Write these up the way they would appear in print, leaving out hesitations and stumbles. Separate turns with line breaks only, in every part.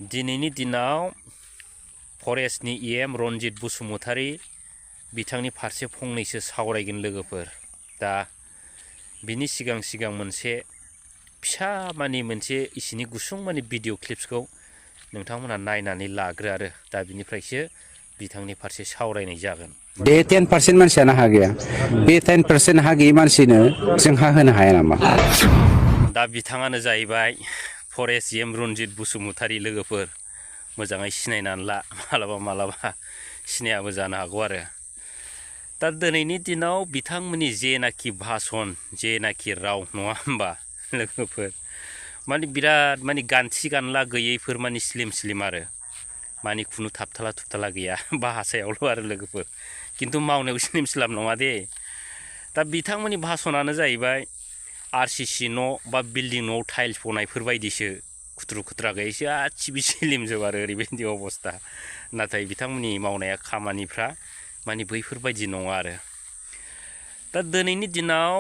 दिनैनि दिनाव फरेस्टनि EM रन्जित बसुमतारी बिथांनि फारसे फंनैसो सावरायगोन लोगोफोर। दा बिनि सिगां मोनसे फिसा मोनसे इसिनि गुसुं भिडिअ क्लिप्सखौ नोंथांमोना नायनानै लाग्रो आरो दा बिनिफ्रायसो बिथांनि फारसे सावरायनाय जागोन।
बे 10% मानसियानो हा गैया, बे 10% हा गैयै मानसिनो जों हा होनो हाया नामा?
दा बिथाङानो जाहैबाय फरेस्ट EM रन्जित बसुमतारी लोगोफोर। मोजाङै सिनायनानै ला, मालाबा सिनायाबो जानो हागौ आरो। दा दिनैनि दिनाव बिथांमोननि जेनाखि भाषण, जेनाखि राव नङा होमबा लोगोफोर, बिराद गानथि गानला गैयैफोर स्लिम आरो खुनु थाबथाला थुबथाला गैया भाषायावल' आरो लोगोफोर, खिन्थु मावनायाव स्लिम नङा दे। दा बिथांमोननि भाषणानो जाहैबाय RCC न' बा बिल्डिं न'आव टाइल्स बनायफोर बायदिसो खुथ्रु खुथ्रा गैयैसो आथिबि स्लिमजोब आरो ओरैबायदि अबस्था। नाथाय बिथांमोननि मावनाया खामानिफ्रा बैफोरबायदि नङा आरो। दा दिनैनि दिनाव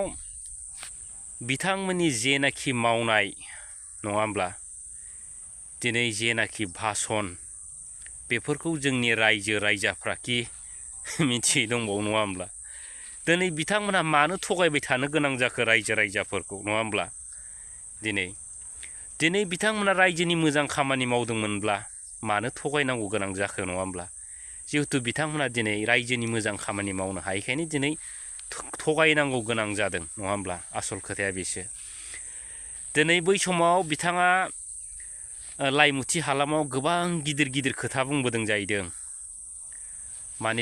बिथांमोननि जेनाखि मावनाय नङा होमब्ला, दिनै जेनाखि भाषण, बेफोरखौ जोंनि रायजो राजाफ्राखि मिथियै दंबावो नङा होमब्ला। दिनै बिथांमोनहा मानो थगायबाय थानो गोनां जाखो रायजो राजाफोरखौ नङा होमब्ला। दिनै बिथांमोना रायजोनि मोजां खामानि मावदोंमोनब्ला मानो थगायनांगौ गोनां जाखो नङा होमब्ला। जिहेथु बिथांमोना दिनै रायजोनि मोजां खामानि मावनो हायैखायनो दिनै थगायनांगौ गोनां जादों नङा होमब्ला। आसल खोथाया बेसो। दिनै बै समाव बिथाङा लाइमुथि हालामाव गोबां गिदिर खोथा बुंबोदों जाहैदों।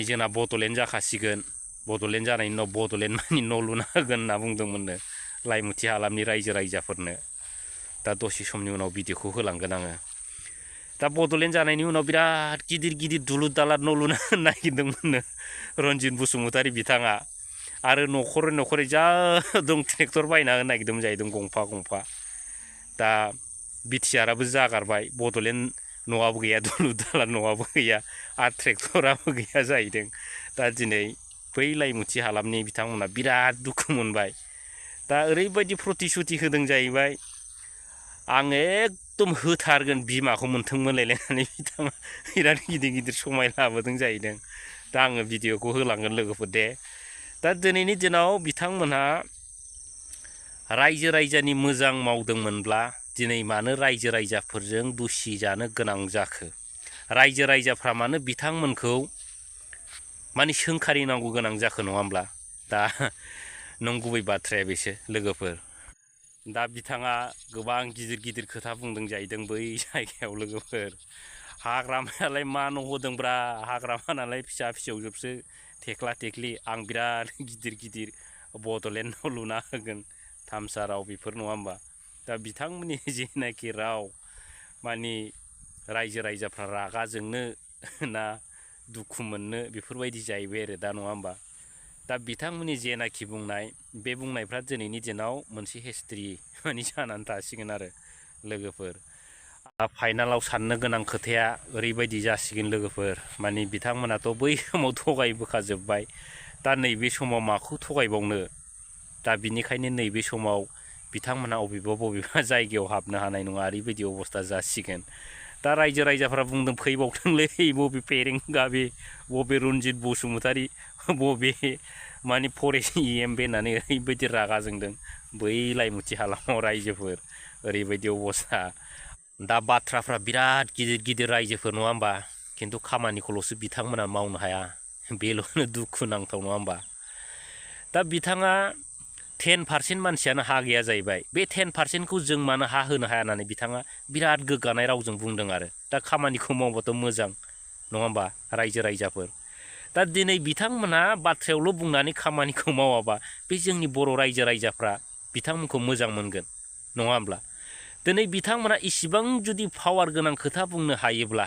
जोंना बड'लेण्ड जाखासिगोन, बड'लेण्ड जानायनि उनाव बड'लेण्ड न' लुना होगोन होनना बुंदोंमोननो लाइमुथि हालामनि रायजो राजाफोरनो। दा दसे समनि उनाव भिडिअखौ होलांगोन आङो। दा बड'लेण्ड जानायनि उनाव बिराद गिदिर दुलुर दालार न' लुनो नागिरदोंमोननो रन्जित बसुमतारी बिथाङा। आरो न'खरै जा दं ट्रेक्टर बायना होनो नागिरदोंमोन जाहैदों गंफा। दा बिटिआरआबो जागारबाय, बड'लेण्ड न'आबो गैया, दुलुर दालार न'आबो गैया, आरो ट्रेक्टराबो गैया जाहैदों। दा दिनै बै लाइमुथि हालामनि बिथांमोना बिराद दुखु मोनबाय। दा ओरैबायदि प्रतिश्रुति होदों जाहैबाय, आं एकदम होथारगोन बिमाखौ मोनथों मोनलायलायनानै बिथाङा बिराद गिदिर समाय लाबोदों जाहैदों। दा आङो भिडिअखौ होलांगोन लोगोफोर दे। दा दिनैनि दिनाव बिथांमोनहा रायजो राजानि मोजां मावदोंमोनब्ला दिनै मानो रायजो राजाफोरजों दुसि जानो गोनां जाखो? रायजो राजाफ्रा मानो बिथांमोनखौ सोंखारिनांगौ गोनां जाखो नङा होमब्ला। दा नंगुबै बाथ्राया बेसो लोगोफोर। दा बिथाङा गोबां गिदिर खोथा बुंदों जाहैदों बै जायगायाव लोगोफोर। हाग्रामायालाय मा न' होदोंब्रा, हाग्रामा नालाय फिसा फिसौजोबसो थेख्ला थेख्लि, आं बिराद गिदिर बड'लेण्ड न' लुना होगोन, थामसा राव बेफोर नङा होमबा। दा बिथांमोननि जेनाखि राव, रायजो राजाफ्रा रागा जोंनो ना दुखु मोननो बेफोरबायदि जाहैबाय आरो दा नङा होमबा। दा बिथांमोननि जेनाखि बुंनाय, बे बुंनायफ्रा दिनैनि दिनाव मोनसे हिस्ट्रि जानानै थासिगोन आरो लोगोफोर। फाइनालाव साननो गोनां खोथाया ओरैबायदि जासिगोन लोगोफोर, बिथांमोनाथ' बै समाव थगायबोखाजोब्बाय, दा नैबे समाव माखौ थगायबावनो। दा बिनिखायनो नैबे समाव बिथांमोना बबेबा जायगायाव हाबनो हानाय नङा, ओरैबायदि अबस्था जासिगोन। दा रायजो राजाफ्रा बुंदों फैबावथोंलै, बबे फेरेंगा बे, बबे रन्जित बसुमतारी, बबे फरेस्ट EM बे होननानै ओरैबायदि रागा जोंदों बै लाइमुथि हालामाव रायजोफोर, ओरैबायदि अबस्था। दा बाथ्राफ्रा बिराद गिदिर रायजोफोर नङा होमबा, खिन्थु खामानिखौल'सो बिथांमोना मावनो हाया, बेल'नो दुखु नांथाव नङा होमबा। दा बिथाङा 10% मानसियानो हा गैया जाहैबाय, बे 10%खौ जों मानो हा होनो हाया होननानै बिथाङा बिराद गोग्गानाय रावजों बुंदों आरो। दा खामानिखौ मावबाथ' मोजां नङा होमबा रायजो राजाफोर। दा दिनै बिथांमोनहा बाथ्रायावल' बुंनानै खामानिखौ मावाबा बे जोंनि बर' रायजो राजाफ्रा बिथांमोनखौ मोजां मोनगोन नङा होमब्ला। दिनै बिथांमोना इसिबां जुदि पावार गोनां खोथा बुंनो हायोब्ला,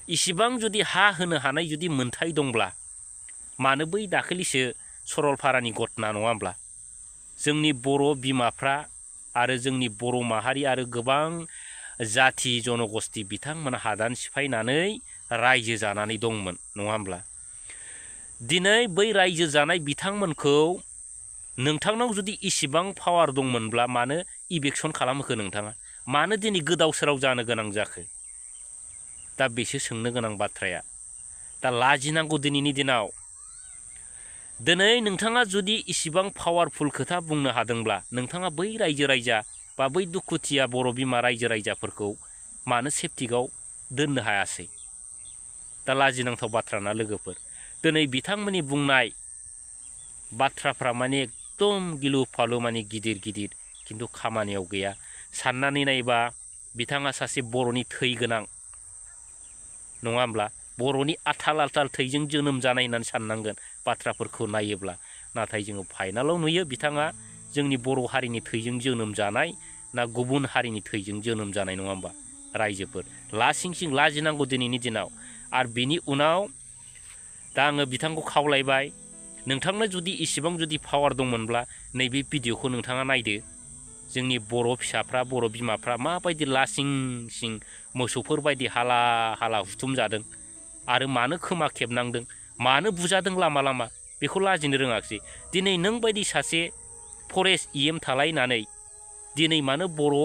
इसिबां जुदि हा होनो हानाय जुदि मोन्थाय दंब्ला, मानो बै दाखालिसो सरलपारानि घटना नङा होमब्ला, जोंनि बर' बिमाफ्रा आरो जोंनि बर' माहारि आरो गोबां जाथि जन'गस्थि बिथांमोना हादान सिफायनानै रायजो जानानै दंमोन नङा होमब्ला। दिनै बै रायजो जानाय बिथांमोनखौ नोंथांनाव जुदि इसिबां पावार दंमोनब्ला मानो इभेक्सन खालामखो नोंथाङा? मानो दिनै गोदाव सोराव जानो गोनां जाखो? दा बेसो सोंनो गोनां बाथ्राया। दा लाजिनांगौ दिनैनि दिनाव। दिनै नोंथाङा जुदि इसिबां पावारफुल खोथा बुंनो हादोंब्ला नोंथाङा बै रायजो राजा बा बै दुखुथिया बर' बिमा रायजो राजाफोरखौ मानो सेफटिकआव दोननो हायासै? दा लाजिनांथाव बाथ्राना लोगोफोर। दिनै बिथांमोननि बुंनाय बाथ्राफ्रा माने एकदम गिलु फालु माने गिदिर गिदिर, खिन्थु खामानियाव गैया। साननानै नायबा बिथाङा सासे बर'नि थै गोनां, नङा होमब्ला? बर'नि आथाल आथाल थैजों जोनोम जानाय होननानै साननांगोन बाथ्राफोरखौ नायोब्ला। नाथाय जोङो फाइनालाव नुयो बिथाङा जोंनि बर' हारिनि थैजों जोनोम जानाय ना गुबुन हारिनि थैजों जोनोम जानाय, नङा होमबा रायजोफोर? लासिं सिं लाजिनांगौ दिनैनि दिनाव। आरो बिनि उनाव दा आङो बिथांखौ खावलायबाय, नोंथांनो जुदि इसिबां जुदि पावार दंमोनब्ला नैबे भिडिअखौ नोंथाङा नायदो। जोंनि बर' फिसाफ्रा बर' बिमाफ्रा माबायदि लासिं सिं मोसौफोर बायदि हाला हाला हुथुमजादों आरो मानो खोमा खेबनांदों, मानो बुजादों लामा लामा, बेखौ लाजिनो रोङाखिसै। दिनै नों बायदि सासे फरेस्ट EM थालायनानै दिनै मानो बर'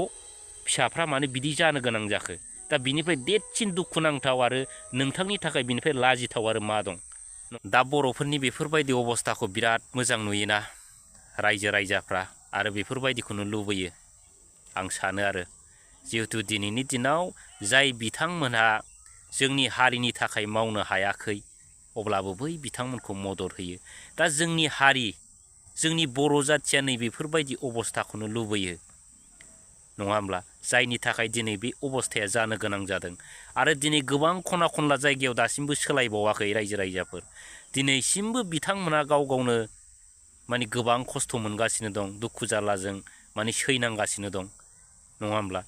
फिसाफ्रा मानो बिदि जानो गोनां जाखो? दा बिनिफ्राय देरसिन दुखुनांथाव आरो नोंथांनि थाखाय बिनिफ्राय लाजिथाव आरो मा दं? दा बर'फोरनि बेफोरबायदि अबस्थाखौ बिराद मोजां नुयोना रायजो राजाफ्रा, आरो बेफोरबायदिखौनो लुबैयो आं सानो। आरो जिहेथु दिनैनि दिनाव जाय बिथांमोनहा जोंनि हारिनि थाखाय मावनो हायाखै, अब्लाबो बै बिथांमोनखौ मदद होयो। दा जोंनि हारि, जोंनि बर' जाथिया नैबेफोरबायदि अबस्थाखौनो लुबैयो, नङा होमब्ला? जायनि थाखाय दिनै बे अबस्थाया जानो गोनां जादों। आरो दिनै गोबां खना खनला जायगायाव दासिमबो सोलायबावाखै रायजो राजाफोर। दिनैसिमबो बिथांमोना गाव गावनो माने गोबां खस्थ' मोनगासिनो दं, दुखु जारलाजों माने सैनांगासिनो दं, नङा होमब्ला?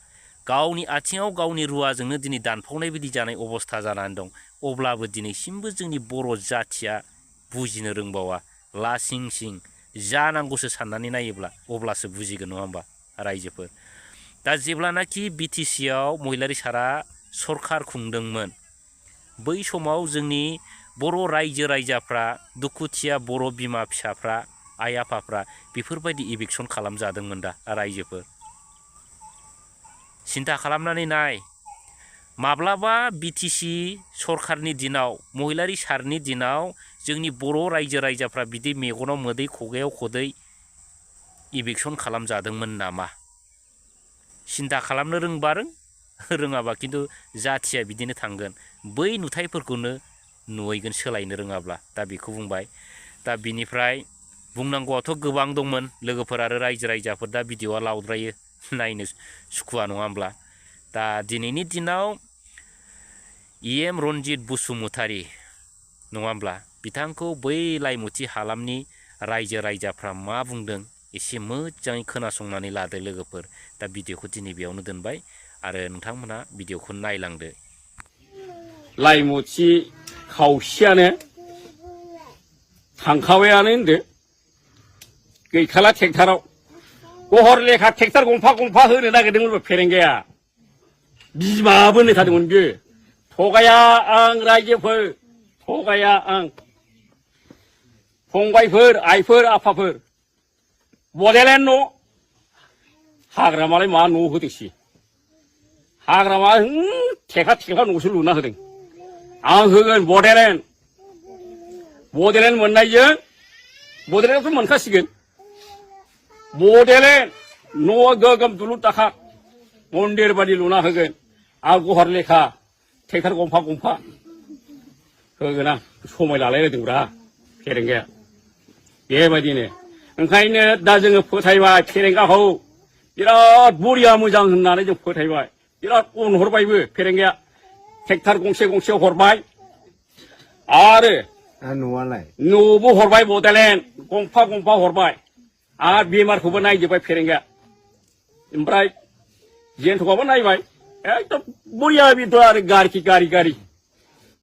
गावनि आथिङाव गावनि रुवाजोंनो दिनै दानफावनाय बायदि जानाय अबस्था जानानै दं। अब्लाबो दिनैसिमबो जोंनि बर' जाथिया बुजिनो रोंबावा, लासिं सिं जानांगौसो साननानै नायोब्ला अब्लासो बुजिगोन, नङा होमबा रायजोफोर? दा जेब्लानाखि BTC आव महिलारी सारा सरखार खुंदोंमोन, बै समाव जोंनि बर' रायजो राजाफ्रा, दुखुथिया बर' बिमा फिसाफ्रा, आइ आफाफ्रा बेफोरबायदि इभिकसन खालामजादोंमोन दा रायजोफोर? सिन्था खालामनानै नाय। माब्लाबा BTC सरखारनि दिनाव, महिलारी सारनि दिनाव जोंनि बर' रायजो राजाफ्रा बिदि मेगनाव मोदै खुगायाव खदै इभिकसन खालामजादोंमोन नामा? सिन्था खालामनो रोंबा रोङाबा खिन्थु जाथिया बिदिनो थांगोन। बै नुथायफोरखौनो नुहैगोन सोलायनो रोङाब्ला। दा बेखौ बुंबाय। दा बिनिफ्राय बुंनांगौआथ' गोबां दंमोन लोगोफोर आरो रायजो राजाफोर। दा भिडिअआ लावद्रायो, नायनो सुखुवा, नङा होमब्ला? दा दिनैनि दिनाव EM रन्जित बसुमतारी, नङा होमब्ला? बिथांखौ बै लाइमुथि हालामनि रायजो राजाफ्रा मा बुंदों एसे मोजाङै खोनासंनानै लादो लोगोफोर। दा भिडिअखौ दिनै बेयावनो दोनबाय आरो नोंथांमोना भिडिअखौ नायलांदो।
लाइमुथि खावसेयानो थांखाबायानो होनदो, गैखाला ट्रेक्टराव। गहर लेखा ट्रेक्टर गंफा गंफा होनो नागिरदोंमोन फेरेंगाया, बिमाबो होनलायथारदोंमोन बियो। थगाया आं रायजोफोर, थगाया आं। फंबायफोर, आइफोर, आफाफोर, बड'लेण्ड न', हाग्रामालाय मा न' होदोंसै? हाग्रामा थेखा थेखा न'सो लुना होदों। आं होगोन बड'लेण्ड। बड'लेण्ड मोननायजों, बड'लेण्डआवथ' मोनखासिगोन। बड'लेण्ड न' गोगोम दुलुर दाखार मन्दिर बादि लुना होगोन। आं गहर लेखा ट्रेक्टर गंफा गंफा होगोन आं। समाय लालायलायदोंब्रा फेरेंगाया। बेबायदिनो ओंखायनो दा जोङो फोथायबाय फेरेंगाखौ, बिराद बरिया मोजां होननानै जों फोथायबाय। बिराद अनहरबायबो फेरेंगाया। ट्रेक्टर गंसे गंसे हरबाय आरो न'बो हरबाय, बड'लेण्ड गंफा गंफा हरबाय आरो बेमारखौबो नायजोब्बाय फेरेंगाया। ओमफ्राय जेन्थ'खौबो नायबाय, एकदम बरिया बेथ' आरो गारि गारि